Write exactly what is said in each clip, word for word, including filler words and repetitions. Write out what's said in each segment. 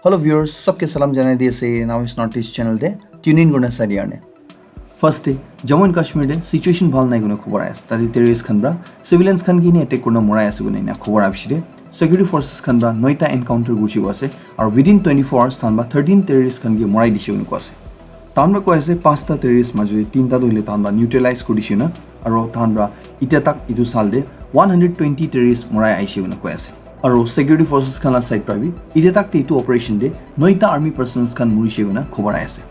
Hello viewers, sabke salam janai di ase North East North East channel te tune in kurna sai diya karne. First te, Jammu and Kashmir te situation bhal nai koina khobor ahi ase. Tate terrorist khan pra civilians khan ke ni attack kurna morai ase koina ena khobor ahi bishi te. Security forces khan pra noita encounter kurishi ko ase. Aru within twenty-four hours than pra thirteen terrorist khan ke morai dishi koina ko ase. Than pra koi ase pasta terrorist majute tinta tu hile than pra neutralize kuri dishi na. Aru than pra itya tak itu sal te one hundred twenty terrorist morai aishe koina koi ase. Aru security forces khan la side pra bi itya tak te itu operation te noita army personnel khan murishe koina khobor ahi ase.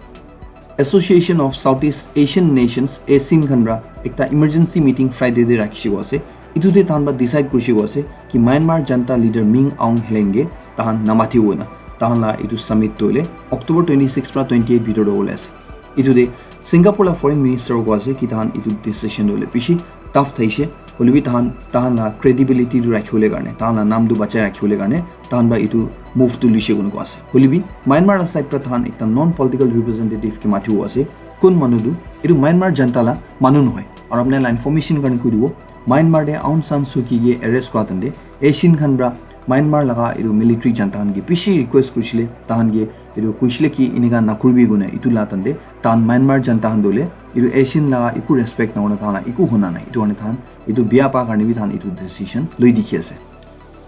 Association of Southeast Asian Nations, ASEAN khan pra ekta emergency meeting Friday te rakhishe ko ase. Itu te than pra decide kurishe ko ase ki Myanmar Junta leader Min Aung Hlaing ke tahan namati koina tahan la itu summit tu hile October twenty-six pra twenty-eight bitor te hole ase. Itu te Singapore la foreign minister ko ase ki tahan itu decision tu hile bishi tough thaishe. Hoilebi tahan tahan la credibility tu rakhibole karne, tahan la naam tu bachai rakhibole karne tahan pra itu move tu luishe koina ko ase. Hoilebi Myanmar la side pra tahan ekta non political representative ke mati ase. Kun manu tu itu Myanmar Junta la manu nohoi. Aru apni la information karne koi dibo, Myanmar te Aung San Suu Kyi ke arrest kura tante ASEAN khan pra Myanmar laga itu military junta khan ke bishi request kurishile, tahan ke itu kuishile ki inika nakuribi koina itu la tante tahan Myanmar junta khan tu hile itu ASEAN laga eku respect nahoina tahan la eku huna nai. Itu karne tahan itu bia pa karne bi tahan itu decision loi dikhi ase.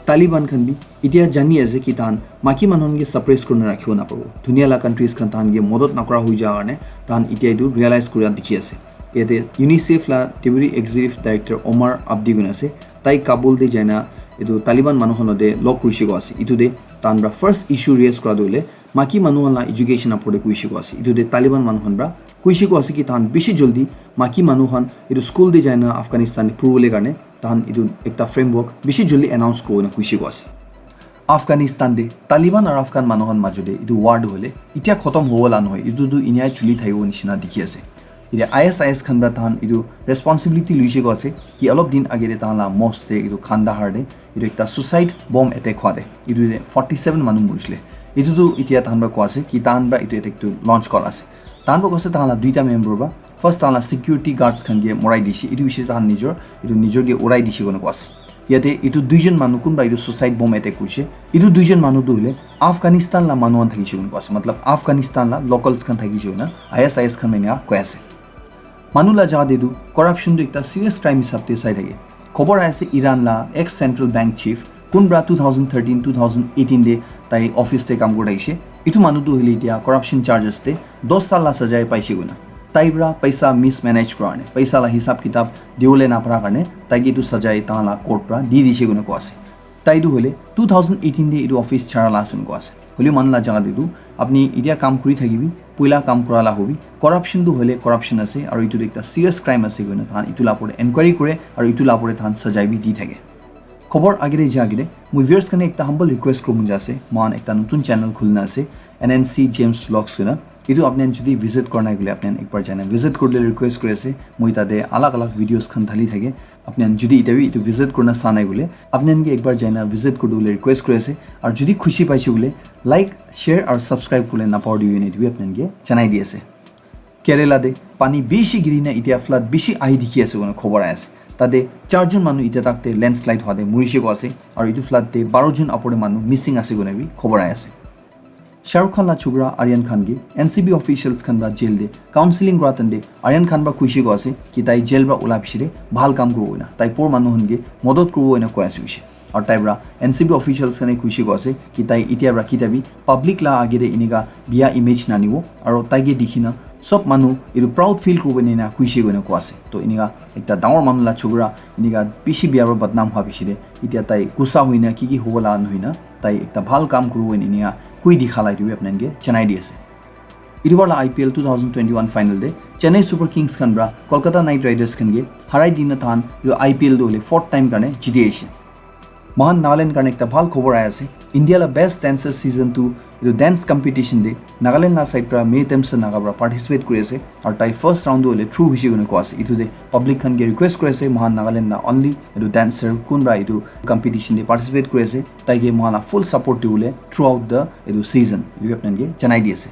Taliban khan bi itya jani ase ki tahan maki manu khan ke suppress kurina rakhibo napabo. Dunia la countries khan tahan ke modot nakura hoi ja karne tahan itya itu realize kura dikhi ase. Yate UNICEF la Deputy Executive Director Omar Abdi koina ase. Tai Kabul te jaina itu Taliban manu khan te log kurishe ko ase. Itu te tahan pra first issue raise kura tu hile maki manu khan la education apor te kuishe ko ase. Itu te Taliban manu khan pra kuishe ko ase ki tahan bishi joldi maki manu khan itu school te jaina Afghanistan te puribole karne tahan itu ekta framework bishi joldi announce kurina kuishe ko ase. Afghanistan te Taliban aru Afghan manu khan majute itu war tu hole itya khotom hobo la nohoi, itu tu inya chuli thaibo nishina dikhi ase. Itya ISIS khan pra tahan itu responsibility luishe ko ase ki alop din age te tahan la mosque te itu Kandahar te itu ekta suicide bomb attack hwa te itu te forty seven manu murishle. Itu tu itya tahan pra ko ase ki tahan pra itu attack tu launch kora ase. Tahan pra ko ase tahan la duita member pra first tahan la security guards khan ke morai dishi, itu bishi tahan nijor itu nijor ke urai dishi koina ko ase. Yate itu duijon manu kunba itu suicide bomb attack kurishe. Itu duijon manu tu hule Afghanistan la manu khan thakishe koina ko ase. Matlab Afghanistan la locals khan thakishe koina ISIS khan mania koi ase. Manu la jaga te tu corruption tu ekta serious crime hisab te sai thake. Khobor ahi ase Iran la ex central bank chief kunba two thousand thirteen two thousand eighteen te tai office te kam kuri thakishe. Itu manu tu hule itya corruption charges te dos sal la sajai paishe koina. Tai pra paisa mismanage kura karne, paisa la hisab kitab diwole napara karne tai ke itu sajai tahan la court pra di dishe koina ko ase. Tai tu hule two thousand eighteen te itu office chara la ase koina ko ase. Hole manu la jaga te tu apni itya kam kuri thakibi, puila kam kura la hobi. Corruption tu hole corruption ase aru itu tu ekta serious crime ase koina tahan itu la opor te enquiry kure aru itu la opor te tahan sajai bi di thake. Khobor age te ja age te moi viewers khan ekta humble request kuribo mon jai ase, mohan ekta notun channel khulina ase, N N C James Vlogs koina. Itu apni khan jodi visit kora nai koile apni khan ekbar jaina visit kuri dibole request kuri ase. Moi tate alag alag videos khan dhali thake. Apni khan jodi itya bi itu visit kurina sa nai koile apni khan ke ekbar jaina visit kuri dibole request kuri ase. Aru jodi khushi paise koile like, share aru subscribe kuribole napahoribi koina itu bi apni khan ke janai di ase. Kerala te pani bishi girina itya flood bishi ahi dikhi ase koina khobor ahi ase. Tate charjon manu itya tak te landslide hwa te murishe ko ase, aru itu flood te baro jon apor te manu missing ase koina bi khobor ahi ase. Shah Rukh Khan la chokra Aryan Khan ke N C B officials khan pra jail te counseling kura tante Aryan Khan pra kuishe ko ase ki tai jail pra ula piche te bhal kam kuribo koina, tai poor manu khan ke modot kuribo koina koi ase kuishe. Aru tai pra N C B officials khan e kuishe ko ase ki tai itya pra kita bi public la age te enika bia image nanibo, aru tai ke dikhina sob manu itu proud feel kuribo nina kuishe koina ko ase. To enika ekta dangor manu la chokra enika bishi bia pra badnam hwa piche te itya tai gussa hoina ki ki hobo la nohoina tai ekta bhal kam kuribo enika koi dikha la itu bi apni khan ke janai di ase. Itu bar la I P L two thousand twenty-one final te Chennai Super Kings khan pra Kolkata Knight Riders khan ke harai dina tahan itu I P L tu hole fourth time karne jiti aise. Mohan Nagaland karne ekta bhal khobor ahi ase. India la best dancer season two itu dance competition te Nagaland la side pra May Temsa Naga pra participate kuri ase. Aru tai first round tu hole through hoise koina ko ase. Itu te public khan ke request kuri ase, mohan Nagaland la only itu dancer kun pra itu competition te participate kuri ase, tai ke mohan la full support dibole throughout the itu season itu apni khan ke janai di ase.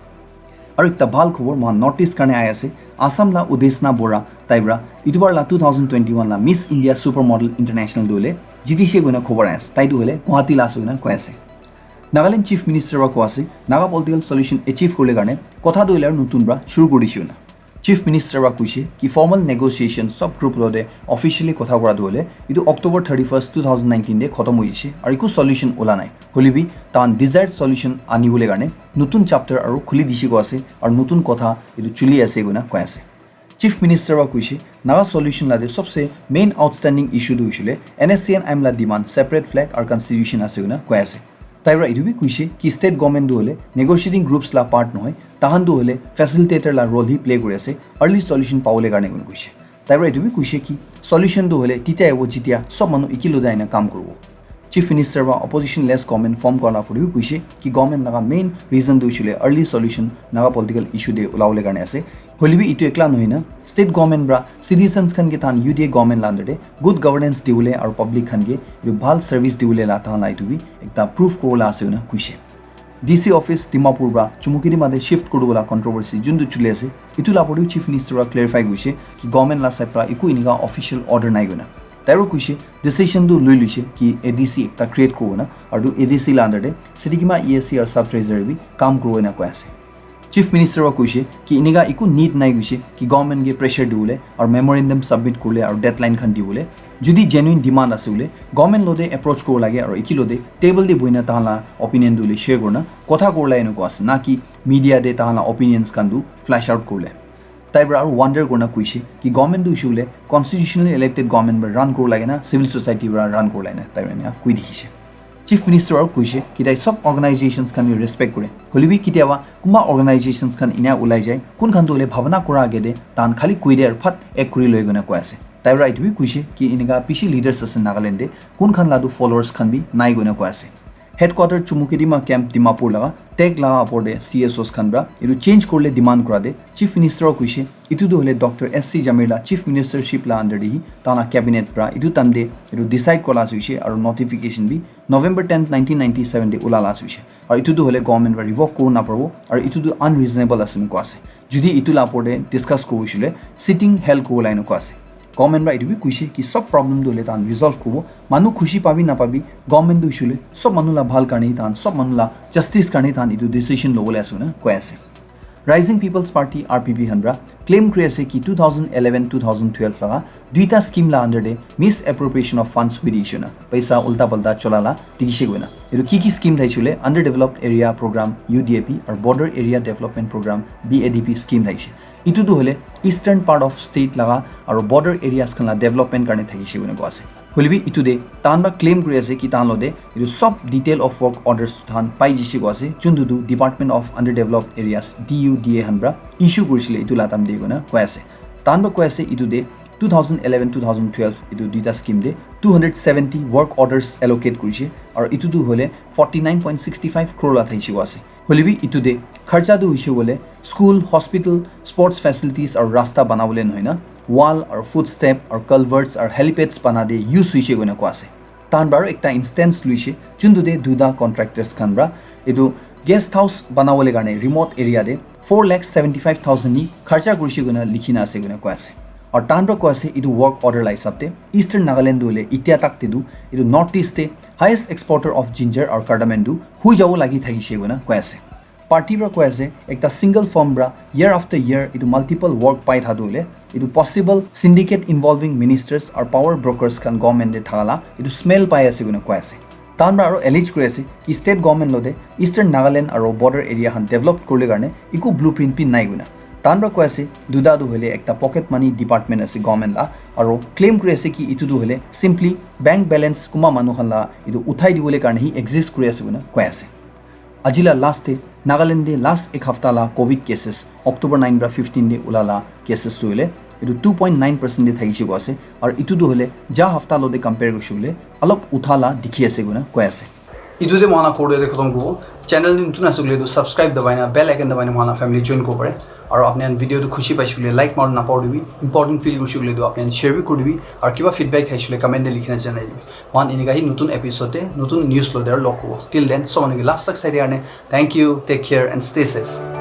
Aru ekta bhal khobor mohan North East karne ahi ase. Assam la Udesna Bora tai pra itu bar la two thousand twenty-one la Miss India Supermodel International tu hole jiti she koina khobor ahi ase. Tai tu hole Guwahati la ase koina koi ase. Nagaland Chief Minister wa kowa ase, Naga political solution achieve kurle karne kotha tu hoile aru notun pra shuru kuri dishi na. Chief Minister wa koise ki formal negotiation sub group lote officially kotha kura tu hoile etu October thirty-first, two thousand nineteen de khotom hoi jishe aru eku solution ula nai. Hoile bi tahan desired solution ani bole karne notun chapter aru khuli dishi ko ase aru notun kotha etu chuli ase koina koi ase. Chief Minister wa koise Naga solution la de sobse main outstanding issue tu hoishile N S C N M la demand separate flag aru constitution ase koina koi ase. Tai pra etu bi koise ki state government tu hoile negotiating groups la part nohoi, tahan tu hoile facilitator la role hi play kuri ase early solution pawole karne koina koise. Tai pra etu bi koise ki solution tu hoile titya ebo jitya sob manu ekilode aina kam kuribo. Chief Minister wa opposition less comment form kora la puri bi koise ki government laga main reason tu hoishile early solution Naga political issue de ulawole karne ase. Hoile bi etu ekla nohoi na state government pra citizens khan ke tahan U D A government la under de good governance diwole aru public khan ke etu bhal service diwole la tahan la etu bi ekta proof kuribola ase koina koise. D C office Dimapur pra Chumukedima te shift kuribola controversy juntu chuli ase, etu la opor te Chief Minister wa clarify koise ki government la side pra eku enika official order nai koina. Tai pra koise decision tu loi loise ki A D C ekta create kuribo na aru etu A D C la under te Sidigima E S C aru sub treasurer bi kam kuribo na koi ase. Chief Minister wa koise ki enika eku need nai koise ki government ke pressure diwole aru memorandum submit kurle aru deadline khan diwole. Jodi genuine demand ase hoile government lote approach kuribo lage aru ekilode table te bohina tahan la opinion tu hoile share kurina kotha kurila enika ase na ki media te tahan la opinions khan tu flash out kurle. Tai pra aru wonder kurina koise ki government tu hoishe hoile constitutionally elected government pra run kuribo lage na civil society pra run kuribo lage na tai pra enika koi dikhishe. Chief Minister aru koise ki tai sob organizations khan ke respect kure. Hoile bi ketiaba kunba organizations khan ena ulai jai, kun khan tu hoile bhabana kura age de tahan khali koi de aru phat ek kuri loi koina koi ase. Tai pra etu bi koise ki enika bishi leaders ase Nagaland de, kun khan la tu followers khan bi nai koina koi ase. Headquarter Chumukedima camp Dimapur laga tag laga opor de C S Os khan pra etu change kurle demand kura de Chief Minister koise etu tu hoile Doctor S C Jamir la Chief Ministership la under de hi tahan la cabinet pra etu time de etu decide kurila ase hoishe aru notification bi November tenth, nineteen ninety-seven de ulala ase hoishe. Aru etu tu hoile government pra revoke kuribo naparibo aru etu tu unreasonable ase enika ase. Jodi etu la opor de discuss kuribo hoishe hoile sitting held kuribo la enika ase. Government pra etu bi koise ki sob problem tu hoile tahan resolve kuribo. Manu khushi pabi napabi, government tu hoishe hoile sob manu la bhal karne tahan, sob manu la justice karne tahan etu decision lobole ase koina koi ase. Rising People's Party, R P P, khan pra claim kuri ase ki two thousand eleven, two thousand twelve laga duita scheme la under de misappropriation of funds hoi dikhishe na, paisa ulta palta chola la dikhishe koina. Etu ki ki scheme thaishe hoile underdeveloped area program, U D A P, aru border area development program, B A D P, scheme thaishe. Etu tu hoile eastern part of state laga aru border areas khan la development karne thakishe koina koi ase. Hoile bi etu de tahan pra claim kuri ase ki tahan lote etu sob detail of work orders tahan pai jishe koi ase, juntu tu Department of Underdeveloped Areas, D U D A, khan pra issue kurishe etu la time de koina koi ase. Tahan pra koi ase etu de two thousand eleven, two thousand twelve etu duita scheme de two hundred seventy work orders allocate kurishe aru etu tu hoile forty nine point six five crore la thaishe koi ase. Hoile bi etu de kharcha tu hoishe koile school, hospital, sports facilities aru rasta banabole nohoi na wall aru footstep aru culverts aru helipads bana de use hoishe koina koi ase. Tahan pra aru ekta instance loishe juntu de duita contractors khan pra etu guest house banabole karne remote area de four lakh seventy five thousand ni kharcha kurishe koina likhina ase koina koi ase. Aru tahan pra koi ase etu work order la hisab de Eastern Nagaland tu hoile etia tak te tu etu North East de highest exporter of ginger aru cardamom tu hui jabo lagi thakishe koina koi ase. Party pra koi ase ekta single firm pra year after year etu multiple work pai thaka tu hoile etu possible syndicate involving ministers aru power brokers khan government de thaka la etu smell pai ase koina koi ase. Tahan pra aru allege kuri ase ki state government lote Eastern Nagaland aru border area khan develop kuribole karne eku blueprint bi nai koina. Tahan pra koi ase duita tu hoile ekta pocket money department ase government la aru claim kuri ase ki etu tu hoile simply bank balance kunba manu khan la etu uthai dibole karne hi exist kuri ase koina koi ase. Aji la last de Nagaland de last ek hafta la covid cases October nine pra fifteen de ulala cases tu hoile etu two point nine percent de thakishe koi ase aru etu tu hoile ja hafta lote compare kurishe koile olop utha la dikhi ase koina koi ase. Etu de moikhan la khobor de khotom kuribo. Channel de notun ase koile tu subscribe dabai na bell icon dabai na moikhan la family join kuribo pare. Aru apni khan video tu khushi paishe koile like mara napahoribi. Important feel kurishe koile tu apni khan share bi kuri dibi. Aru kiba feedback thaishe koile comment de likhi na janai dibi. Moikhan enika hi notun episode de notun news lote aru log kuribo. Till then, sob manu ke last tak sai dia karne thank you, take care and stay safe.